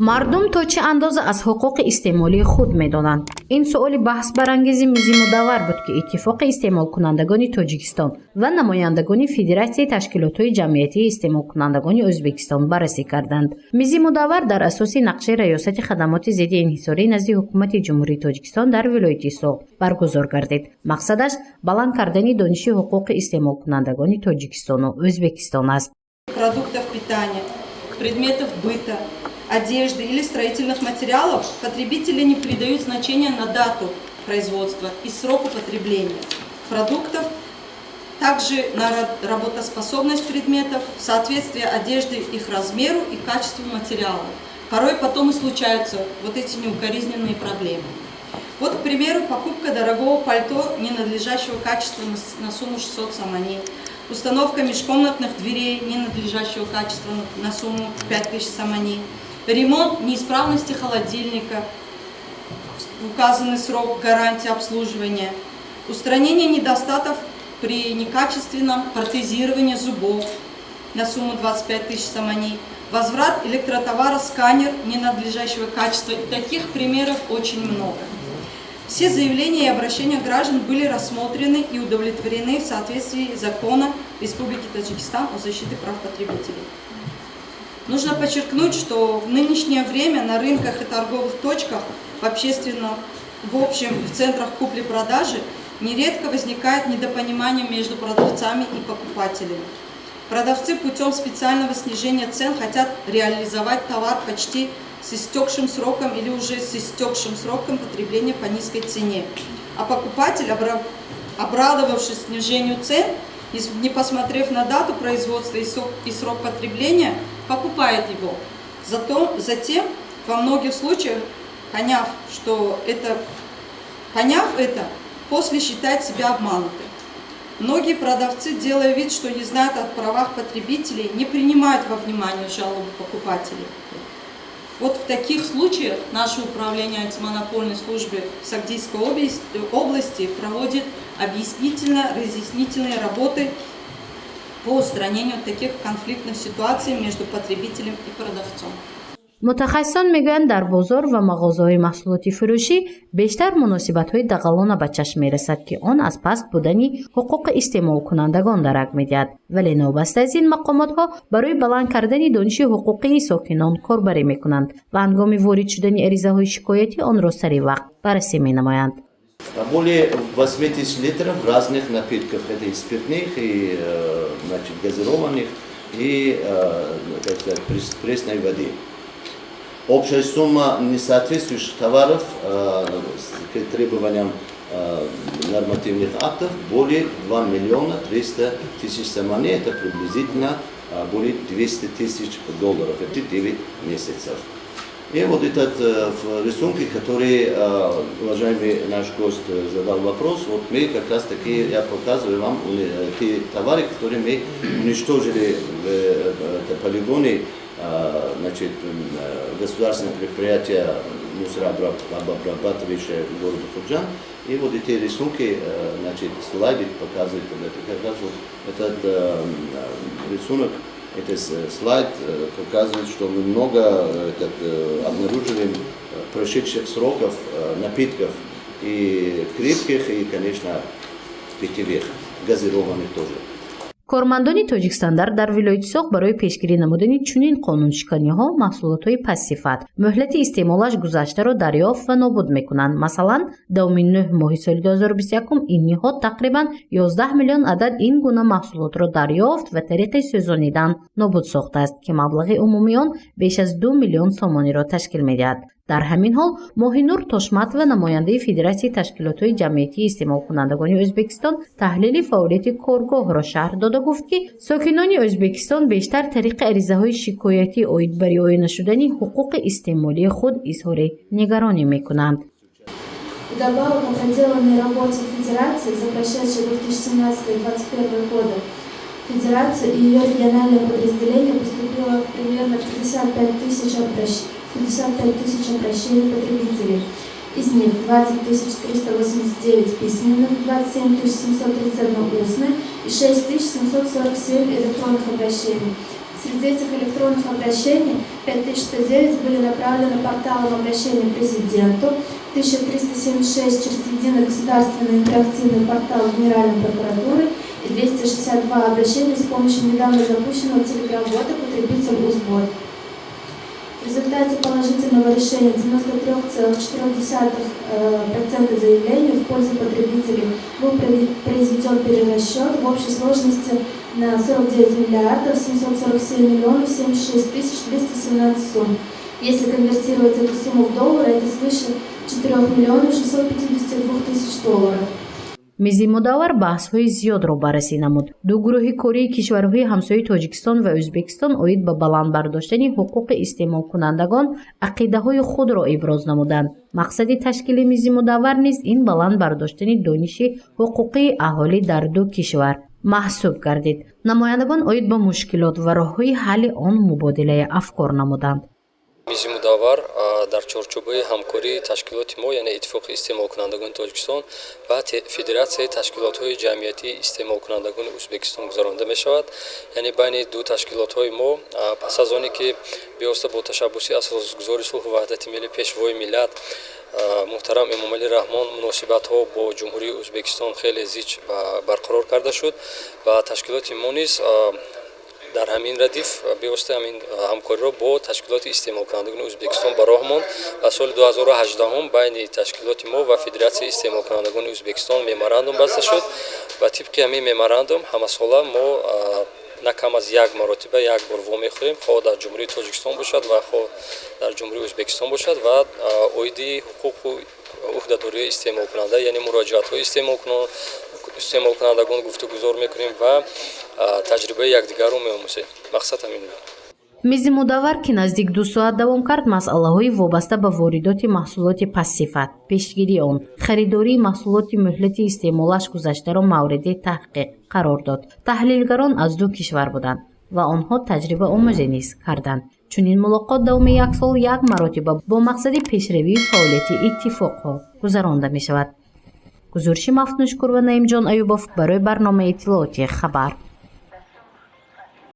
Мардум то чӣ андоза аз ҳуқуқи истеъмолии худ медонанд? Ин суоли баҳсбарангези мизи мудаввар буд, ки Иттифоқи истеъмолкунандагони Тоҷикистон ва намояндагони Федератсияи ташкилотҳои ҷамъиятии истеъмолкунандагони Ӯзбекистон баррасӣ карданд. Мизи мудаввар дар асоси нақшаи Раёсати хадамоти зидди инҳисорӣ назди Ҳукумати Ҷумҳурии Тоҷикистон дар вилояти Суғд баргузор гардид. Мақсадаш баланд кардани дониши ҳуқуқи истеъмолкунандагони Тоҷикистону Ӯзбекистон аст. Продуктов питания, предметов быта, одежды или строительных материалов потребители не придают значения на дату производства и срок употребления продуктов, также на работоспособность предметов, соответствие одежды их размеру и качеству материала. Порой потом и случаются вот эти неукоризненные проблемы. Вот, к примеру, покупка дорогого пальто ненадлежащего качества на сумму 600 сомони, установка межкомнатных дверей ненадлежащего качества на сумму 5000 сомони, ремонт неисправности холодильника в указанный срок гарантии обслуживания, устранение недостатков при некачественном протезировании зубов на сумму 25 тысяч сомони, возврат электротовара сканер ненадлежащего качества. И таких примеров очень много. Все заявления и обращения граждан были рассмотрены и удовлетворены в соответствии закона Республики Таджикистан о защите прав потребителей. Нужно подчеркнуть, что в нынешнее время на рынках и торговых точках, в общественном, в общем, в центрах купли-продажи нередко возникает недопонимание между продавцами и покупателями. Продавцы путем специального снижения цен хотят реализовать товар почти с истекшим сроком или уже с истекшим сроком потребления по низкой цене. А покупатель, обрадовавшись снижению цен, не посмотрев на дату производства и срок потребления, покупает его. Зато затем, во многих случаях, поняв это, после считает себя обманутым. Многие продавцы, делая вид, что не знают о правах потребителей, не принимают во внимание жалобы покупателей. Вот в таких случаях наше управление антимонопольной службы в Согдийской области проводит объяснительно-разъяснительные работы по устранению таких конфликтных ситуаций между потребителем и продавцом. Мутахассисон мегӯянд, дар бозор ва мағозаҳои маҳсулоти фурӯшӣ бештар муносибатҳои дағалона ба чашм мерасад, ки он аз паст будани ҳуқуқи истеъмолкунандагон дарак медиҳад. Вале новобаста аз ин, мақомотҳо барои баланд кардани дониши ҳуқуқии сокинон корбарӣ мекунанд ва ҳангоми ворид шудани аризаҳои шикоятӣ онро сари вақт баррасӣ менамоянд. Более 8 тысяч литров разных напитков, это и спиртных, и, значит, газированных, и, как сказать, пресной воды. Общая сумма несоответствующих товаров к требованиям нормативных актов более 2 миллиона 300 тысяч сомони, это приблизительно более 200 тысяч долларов, это 9 месяцев. И вот этот в рисунке, который уважаемый наш гость задал вопрос, вот мы как раз таки, я показываю вам те товары, которые мы уничтожили в это полигоне, значит, государственное предприятие мусорообрабатывающее города Худжанд. И вот эти рисунки, значит, слайды показывают, это как раз вот этот рисунок, этот слайд показывает, что мы много этот, обнаруживаем прошедших сроков напитков и крепких, и, конечно, питьевых, газированных тоже. Кормандони Тоҷикстандарт дар вилояти Суғд барои пешгирӣ намудани чунин қонуншиканиҳо маҳсулотҳои пастсифат, муҳлати истеъмолаш гузаштаро дарёфт ва нобуд мекунанд. Масалан, давоми 9 моҳи соли 2021 ин ниҳод тақрибан 11 миллион адад ин гуна маҳсулотро дарёфт ва тариқи сӯзонидан нобуд сохтааст, ки маблағи умумии он беш аз 2 миллион сомониро ташкил медиҳад. Дар ҳамин ҳол Моҳинур Тошматова, намояндаи Федератсияи ташкилотҳои ҷамъиятии истеъмолкунандагони Ӯзбекистон, таҳлили фаъолияти коргоҳро шарҳ дода гуфт, ки сокинони Ӯзбекистон бештар тариқи аризаҳои шикоятӣ оид ба риоя нашудани ҳуқуқи истеъмолии худ изҳори нигаронӣ мекунанд. Вдобавок о проделанной работе Федерации за прошедшие 2017-2021 годы Федерацию и ее региональное подразделение поступило примерно 55 тысяч обращений потребителей. Из них 20 389 письменных, 27 731 устных и 6 747 электронных обращений. Среди этих электронных обращений 5109 были направлены порталом обращений президенту, 1376 через единый государственный интерактивный портал Генеральной прокуратуры и 262 обращения с помощью недавно запущенного телеграм-бота «Потребитель Узбот». В результате положительного решения 93,4% заявлений в пользу потребителей был произведен перерасчет в общей сложности на 49 миллиардов 747 миллионов 76 тысяч 217 сумм. Если конвертировать эту сумму в доллары, это свыше 4 миллионов 652 тысяч долларов. Мизи мудаввар баҳсҳои зиёдро баррасӣ намуд. Ду гурӯҳи кории кишварҳои ҳамсояи Тоҷикистон ва Ӯзбекистон оид ба баланд бардоштани ҳуқуқи истеъмолкунандагон ақидаҳои худро иброз намуданд. Мақсади ташкили мизи мудаввар низ ин баланд бардоштани дониши ҳуқуқии аҳолӣ дар ду кишвар маҳсуб гардид. Намояндагон оид ба мушкилот ва роҳҳои ҳалли он мубодилаи афкор намуданд. Мизи мудаввар дар чорчӯбаи ҳамкории ташкилоти мо, яъне Иттифоқи истеъмолкунандагони Тоҷикистон ва Федератсияи ташкилотҳои ҷамъиятии истеъмолкунандагони Ӯзбекистон гузаронида мешавад, яъне байни ду ташкилотҳои мо. Пас аз оне ки бевосита бо ташаббуси асосгузори сулҳу ваҳдати миллӣ, Пешвои миллат муҳтарам Эмомалӣ Раҳмон муносибатҳо бо Ҷумҳурии Ӯзбекистон хеле зич барқарор карда шуд ва ташкилоти мо низ дар ҳамин радиф бевосита ҳамин ҳамкориро бо ташкилоти истеъмолкунандагони Ӯзбекистон ба роҳ монд ва соли 2018 байни ташкилоти мо ва Федератсияи истеъмолкунандагони Ӯзбекистон меморандум баста шуд ва тибқи ҳамин меморандум ҳамасола мо на кам аз як маротиба як бор вомехӯрем, хоҳ дар Ҷумҳурии Тоҷикистон бошад ва хоҳ дар Ҷумҳурии Ӯзбекистон бошад, ва оиди ҳуқуқу ӯҳдадориҳои истеъмолкунанда, яъне муроҷиатҳои истеъмолкунандагон гуфтугузор мекунем ва таҷрибаи якдигарро меомӯзем. Мақсад ҳамин буд. Мизи мудаввар, ки наздик 2 соат давом кард, масъалаҳои вобаста ба воридоти маҳсулоти пастсифат, пешгирии он, харидории маҳсулоти муҳлати истеъмолаш гузаштаро мавриди таҳқиқ қарор дод. Таҳлилгарон аз ду кишвар буданд ва онҳо таҷрибаомӯзӣ низ карданд. Чунин мулоқот давоми як сол як маротиба бо мақсади пешравии фаъолияти иттифоқҳо гузаронда мешавад. Гузориши Мафтуншукур ва Наимҷон Аюбов барои барномаи иттилоотии «Хабар».